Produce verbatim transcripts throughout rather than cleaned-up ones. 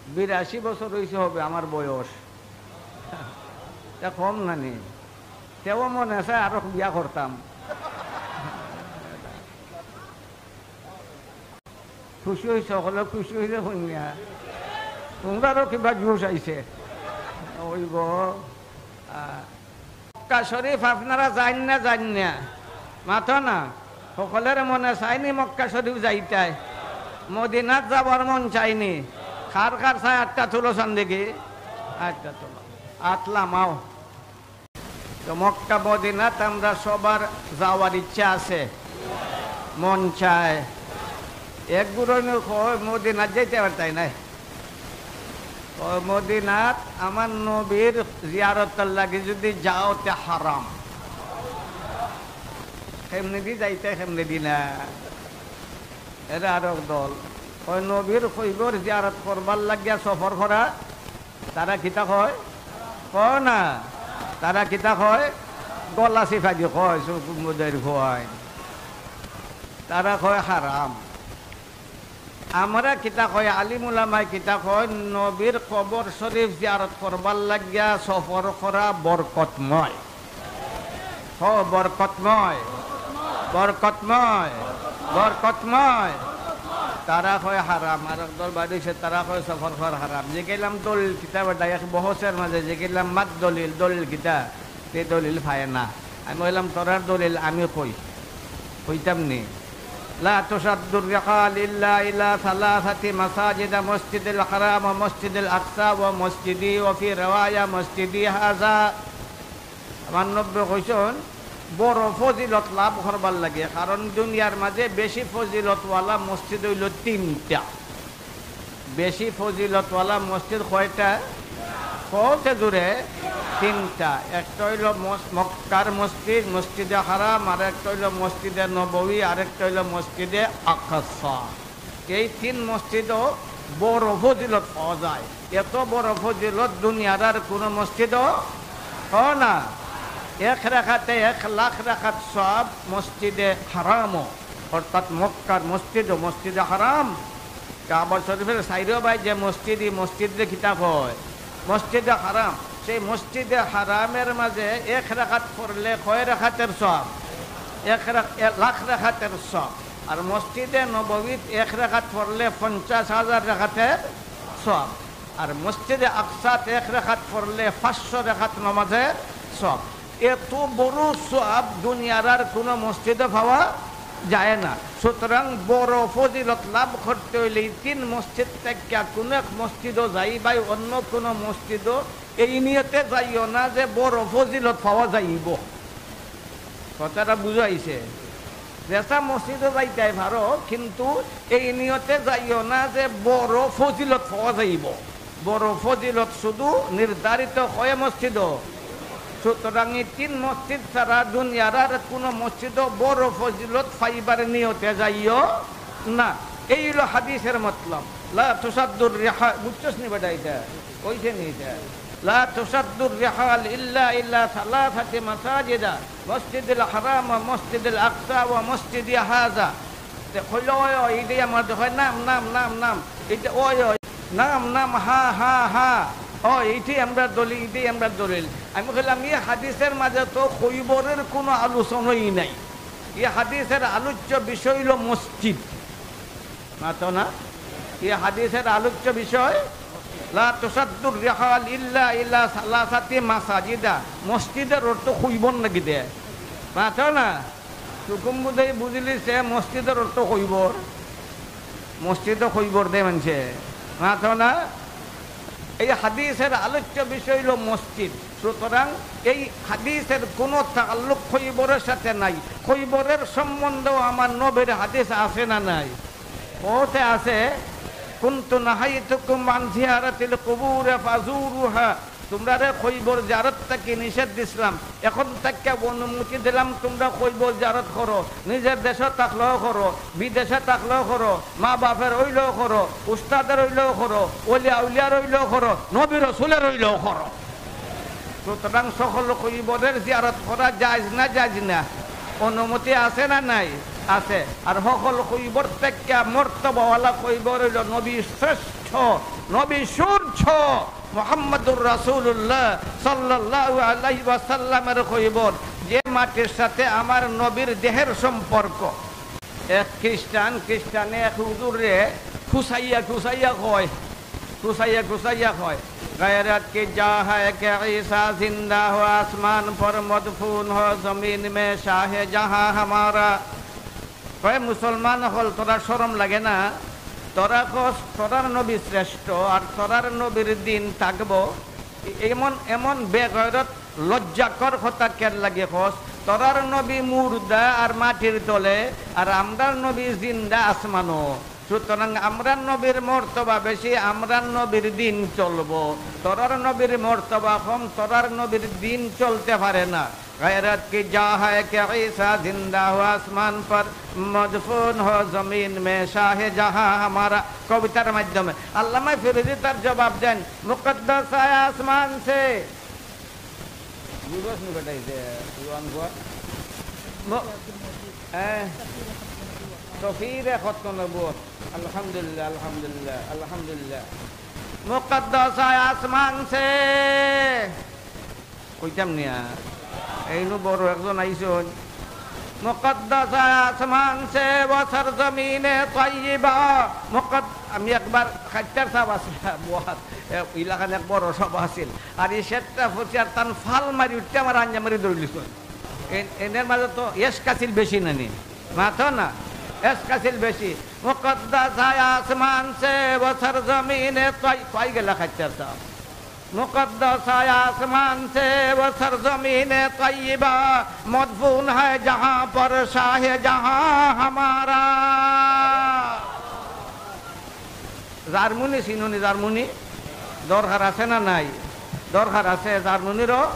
বিরাশি বছর অইছে হবে আমার বয়স। তে কম নানি? তেও মনে চায় আরো বিয়া করতাম। খুশি অইছে, হকলে খুশি অইছে কইন না। তুমরারও কিবা জোশ আইছে। অইবো, আ, মক্কা শরীফ আপনারা যাইন না, যাইন না? মাতো না। হকলর মনে চায়নি মক্কা শরীফ যাইতায়? মদিনাত যাবার মন চায়নি? কার কার চায় আতটা তুলো চান দেখি। আতটা তুলো। আত লামাও। তো মক্কা মদিনাত আমরা সবার যাওয়ার ইচ্ছা আছে, মন চায়। এক গুরুয়ে কয়, "মদিনাত যাইতে পারতায় নায়।" ও মদিনাত আমার নবীর জিয়ারতর লাগি যদি যাও, তে হারাম। কেমনেদি যাইতে, কেমনেদি না? এরা আরক দল। ওই নবীর কবর জিয়ারত করবার লাগিয়া সফর করা, তারা কিতা কয়? কয় না। তারা কিতা কয়? গলা চিপাদি কয়, চুপ মুদের কয়। তারা কয় হারাম। আমরা কিতা কয়, আলিম উলামায় কিতা কয়, নবীর কবর শরীফ জিয়ারত করবার লাগিয়া সফর করা বরকতময়। হ, বরকতময়, বরকতময়, বরকতময়। তারা কয় হারাম, আরক দল বাড়িছে, তারা কয় সফর করা হারাম। জিগাইলাম দলিল কিতা বেটা, এক বহসের মাঝে জিগাইলাম মাত দলিল, দলিল কিতা? তে দলিল পায় না। আমি কইলাম, "তোরার দলিল আমি কই, কইতাম নি।" لا تشد الرحال إلا إلى ثلاثة مساجد، مسجد الحرام ومسجد الأقصى ومسجدي وفي رواية مسجدي هذا। আমার নবী কইছইন, বড় ফজিলত লাভ করবার লাগি, কারণ দুনিয়ার মাঝে বেশি ফজিলতওয়ালা মসজিদ অইলো তিনটা। বেশি ফজিলতওয়ালা মসজিদ কয়টা? কওতে জুরে তিনটা। একটা অইলো মস-, মক্কার মসজিদ, মসজিদে হারাম, আর একটা অইলো মসজিদে নববী, আর একটা অইলো মসজিদে আকসা। এই তিন মসজিদও বড় ফজিলত পাওয়া যায়। এত বড় ফজিলত দুনিয়ার আর কোনো মসজিদও হয় না। এক রাকাতে এক লাখ রাকাত সওয়াব মসজিদে হারামও, অর্থাৎ মক্কার মসজিদও, মসজিদে হারাম। কাবা শরীফের চাইরো বায় যে মসজিদ, ই মসজিদরে কিতা কয়? মসজিদে হারাম। সেই মসজিদে হারামের মাঝে এক রাকাত পড়লে কয় রাকাতের সওয়াব? এক রাক-, এক লাখ রাকাতের সওয়াব। আর মসজিদে নববীত এক রাকাত পড়লে পঞ্চাশ হাজার রাকাতের সওয়াব। আর মসজিদে আকসাত এক রাকাত পড়লে পাঁচশো রাকাত নামাজের সওয়াব। এত বড় সওয়াব দুনিয়ার আর কোনো মসজিদে পাওয়া যায় না। সুতরাং বড় ফজিলত লাভ করতে অইলে ই তিন মসজিদ থাকিয়া কোনো এক মসজিদও যাইবায়, অন্য কোনো মসজিদও এই নিয়তে যাইও না যে বড় ফজিলত পাওয়া যাইবো। কথাটা বুঝাইছে? যেছা মসজিদও যাইতায় পারো, কিন্তু এই নিয়তে যাইও না যে বড় ফজিলত পাওয়া যাইবো। বড় ফজিলত শুধু নির্ধারিত কয় মসজিদও। সুতরাং ই তিন মসজিদ ছাড়া দুনিয়ার আর কোনো মসজিদও বড় ফজিলত পাইবার নিয়তে যাইও না। এই অইলো হাদিসের মতলব। لا تشد الرحال, বুঝছস নি বেটা ইটা? কইছে নি ইটা? لا تشد الرحال إلا إلى ثلاثة مساجد، مسجد الحرام ومسجد الأقصى ومسجدي هذا। তে কইলো, "ওই, ওই, ইটাই আমার দলিল।" নাম, নাম, নাম, নাম। ইটা, ওই, ওই, নাম, নাম, হা, হা, হা। ওই, ইটাই আমরার দলিল, ইটাই আমরার দলিল। আমি কইলাম, "ই হাদিসের মাঝে তো কবরের কোনো আলোচনাই নাই। ই হাদিসের আলোচ্য বিষয় অইলো মসজিদ।" মাতো না? ই হাদিসের আলোচ্য বিষয়, لا تشد الرحال إلا إلى ثلاثة مساجد। মসজিদের অর্থ কবর নাকি দে? মাতো না? হুকুম বুঝাই বুঝিলিছে মসজিদের অর্থ কবর। মসজিদও কবর দে মানষে। মাতো না? এই হাদিসের আলোচ্য বিষয় অইলো মসজিদ। সুতরাং এই হাদিসের কোনো তাল্লুক কবরের সাথে নাই। কবরের সম্বন্ধেও আমার নবীর হাদিস আছে না নাই? কওতে আছে, كنت نهيتكم عن زيارة القبور فزوروها। তুমরারে কবর জিয়ারত থাকি নিষেধ দিছলাম, এখন থাকিয়া অনুমতি দিলাম তুমরা কবর জিয়ারত করো, নিজের দেশো থাকলেও করো, বিদেশে থাকলেও করো, মা বাপের অইলেও করো, উস্তাদের অইলেও করো, অলি আউলিয়ার অইলেও করো, নবী রসুলের অইলেও করো। সুতরাং সকল কবরের জিয়ারত করা জায়েজ না জায়েজ না? অনুমতি আছে না নাই? আছে। আর হকল কইবর থাকিয়া মর্তবাওয়ালা কইবর অইলো নবী শ্রেষ্ঠ, নবী সূর্য, মুহাম্মাদুর রাসূলুল্লাহ সাল্লাল্লাহু আলাইহি ওয়াসাল্লামের কইবর, যে মাটির সাথে আমার নবীর দেহের সম্পর্ক। এক খ্রিস্টান, খ্রিস্টানে এক হুজুররে খুসাইয়া খুসাইয়া কয়, খুসাইয়া খুসাইয়া কয়, "غیرت کی جا ہے کہ عیسیٰ زندہ ہو، آسمان پر مدفون ہو، زمین میں شاہ جہاں ہمارا۔" কয়, "মুসলমান অকল, তোরার শরম লাগে না? তোরা কস তোরার নবী শ্রেষ্ঠ, আর তোরার নবীর দিন থাকবো? এমন, এমন বেগয়রত, লজ্জাকর কথা কেন লাগে কস? তোরার নবী মুর্দা আর মাটির তলে, আর আমরার নবী জিন্দা আসমানো।" সুতরাং আমরার নবীর মর্তবা বেশি, আমরার নবীর দিন চলবো। তোরার নবীর মর্তবা কম, তোরার নবীর দিন চলতে পারে না। غیرت کی جا ہے کہ عیسیٰ زندہ ہو، آسمان پر مدفون ہو، زمین میں شاہ جہاں ہمارا। কবিতার মাধ্যমে আল্লামা ফিরোজী তার জবাব দেন, মুকদ্দাস আয় আসমান সে। বুঝছ নি বেটা, এই যে জোয়ান বুয়া? ম-, হ্যাঁ। সফিরে খতম নবুয়ত। আলহামদুলিল্লাহ, আলহামদুলিল্লাহ, আলহামদুলিল্লাহ। মুকদ্দাস আয় আসমান সে। কইতাম নিয়া। এইনু বড় একজন আইছইন। মুকদ্দাস আয় আসমান সে ও সরজমিনে তয়্যিবা। মুকদ-, আমি একবার খাইতার সাহেব আছিলাম, ওয়াজ, এ, ইলাখান এক বড় সভা আছিল। আর এই শেরটা পড়ছি আর তান ফাল মারি উঠতে আমার আঞ্জা মারি ধরিলিছইন। এন-, এনের মাঝে তো এশক আছিল বেশি নানি। মাতো না, এশক আছিল বেশি। মুকদ্দাস আয় আসমান সে ও সরজমিনে তয়-, তয় গেলা খাইতার সাহেব। মুকদ্দাস আয় আসমান সে ও সরজমিনে তয়্যিবা, মদফুন হ্যায় জাহাঁ পর শাহে জাহাঁ হামারা। জার্মনি চিনো নি? জার্মনি দরকার আছে না নাই? দরকার আছে জার্মনিরও।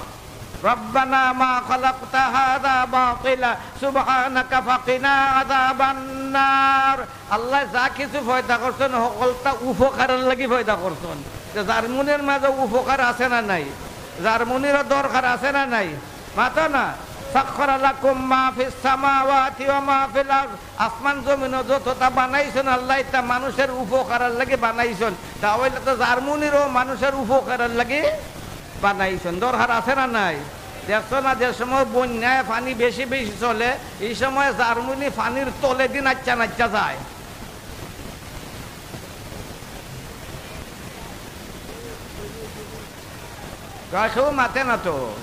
রব্বানা মা খালাকতা হাযা বাতিলা সুবহানাকা ফাকিনা আযাবান নার। আল্লায় যা কিছু পয়দা করছইন, হকলতা উপকারর লাগি পয়দা করছইন। তে জার্মনির মাঝে উপকার আছে না নাই? জার্মনিরও দরকার আছে না নাই? মাতো না। সাখখারা লাকুম মা ফিস সামাওয়াতি ওয়া মা ফিল আরদ। আসমান জমিনো যততা বানাইছইন আল্লায়, ইতা মানুষের উপকারর লাগি বানাইছইন। তা অইলে তো জার্মনিরও মানুষের উপকারর লাগি বানাইছইন। দরকার আছে না নাই? দেখছো না, যে সময় বন্যায় পানি বেশি বেশি চলে, এই সময় জার্মনি পানির তলেদি নাইচ্চা নাইচ্চা যায়। কেউ মাতে না তো।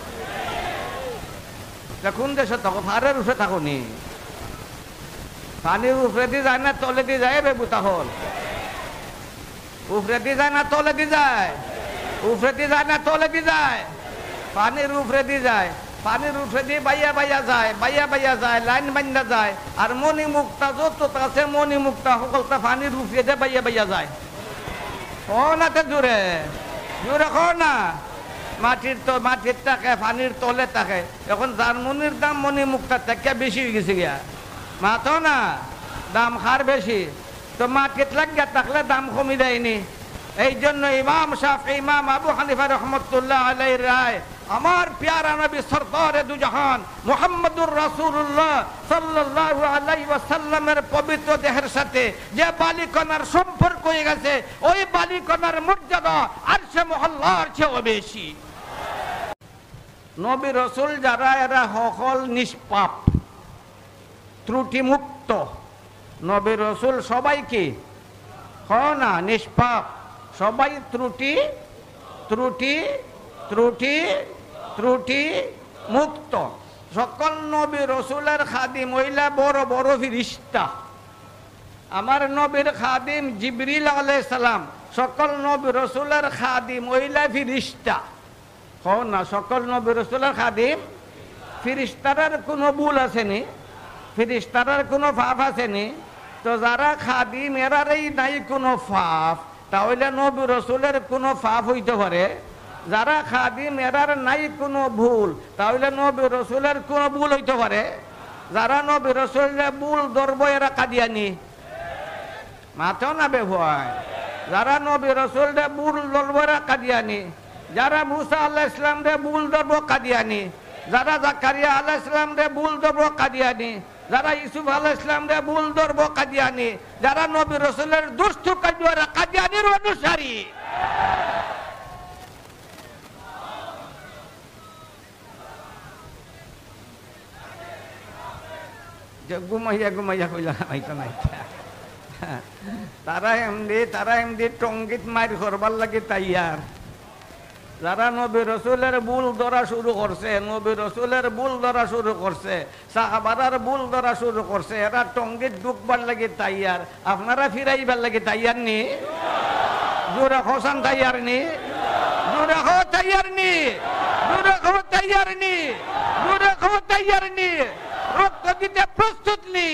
তে কুন দেশো থাকো? পাহাড়র উপরে থাকো নি? পানির উপরেদি যায় না তলেদি যায় রে বেটা অকল? উপরেদি যায় না তলেদি যায়? উপরেদি যায় না তলেদি যায়? পানির উপরেদি যায়। পানির উপরেদি বাইয়া বাইয়া যায়, বাইয়া বাইয়া যায়, লাইন বান্ধা যায়। আর মণিমুক্তা যততা আছে, মণিমুক্তা হকলতা পানির উপরেদি বাইয়া বাইয়া যায়। কও না তে জোরে, জোরে কও না। মাটির তো, মাটির থাকে, পানির তলে থাকে। এখন জার্মনির দাম মণিমুক্তার থাকিয়া বেশি অইগেছে গিয়া। মাতো না, দাম কার বেশি? তো মাটিত লাগিয়া থাকলে দাম কমি যায়নি? এই জন্য ইমাম শাফি, ইমাম আবু হানিফা রহমতুল্লাহ আলাইহির রায়, আমার পিয়ারা নবী সরদারে দুজাহান মুহাম্মদুর রাসূলুল্লাহ সাল্লাল্লাহু আলাইহি ওয়াসাল্লামের পবিত্র দেহের সাথে যে বালিকণার সম্পর্ক অইগেছে, ওই বালিকণার মর্যাদা আরশে মুআল্লার চেয়েও বেশি। নবী রসুল যারা, এরা হকল নিষ্পাপ, ত্রুটিমুক্ত। নবী রসুল সবাই কি? কও না, নিষ্পাপ। সবাই ত্রুটি, ত্রুটি, ত্রুটি, ত্রুটি মুক্ত। সকল নবী রসুলের খাদিম অইলা বড় বড় ফিরিস্তা। আমার নবীর খাদিম জিবরিল আলাইহিস সালাম, সকল নবী রসুলের খাদিম অইলা ফিরিস্তা। কও না, সকল নবী রসুলের খাদিম। ফিরিস্তারার কুনু ভুল আছেনি? ফিরিস্তারার কুনু পাপ আছেনি? তো যারা খাদিম, এরারেই নাই কুনু পাপ, তা অইলে নবী রসুলের কুনু পাপ অইতো পারে? যারা খাদিম, এরার নাই কুনু ভুল, তা অইলে নবী রসুলের কুনু ভুল অইতো পারে? যারা নবী রসুলরে ভুল ধরবো, এরা কাদিয়ানি। মাতো না বে ভাই। যারা নবী রসুলরে ভুল ধরবো, এরা কাদিয়ানি। যারা মুসা আলাইহিস সালামরে ভুল ধরবো, কাদিয়ানি। যারা জাকারিয়া আলাইহিস সালামরে ভুল ধরবো, কাদিয়ানি। যারা ইউসুফ আলাইহিস সালামরে ভুল ধরবো কাদিয়ানি, যারা নবী রসুলের দুস্ত কাজুয়ারা কাদিয়ানির অনুসারী। যে ঘুমাইয়া ঘুমাইয়া কইলা না, মাইতা মাইতা। তারা এমনি, তারা এমনি টঙ্গিত মাইর করবার লাগি তৈয়ার। যারা নবী রসুলের ভুল ধরা শুরু করছে, নবী রসুলের ভুল ধরা শুরু করছে, সাহাবারার ভুল ধরা শুরু করছে, এরা টঙ্গিত ঢুকবার লাগি তৈয়ার। আপনারা ফিরাইবার লাগি তৈয়ার নি? জোরে কওছান তৈয়ার নি? জোরে কও তৈয়ার নি? জোরে কও তৈয়ার নি? জোরে কও তৈয়ার নি? রক্ত দিতে প্রস্তুত নি?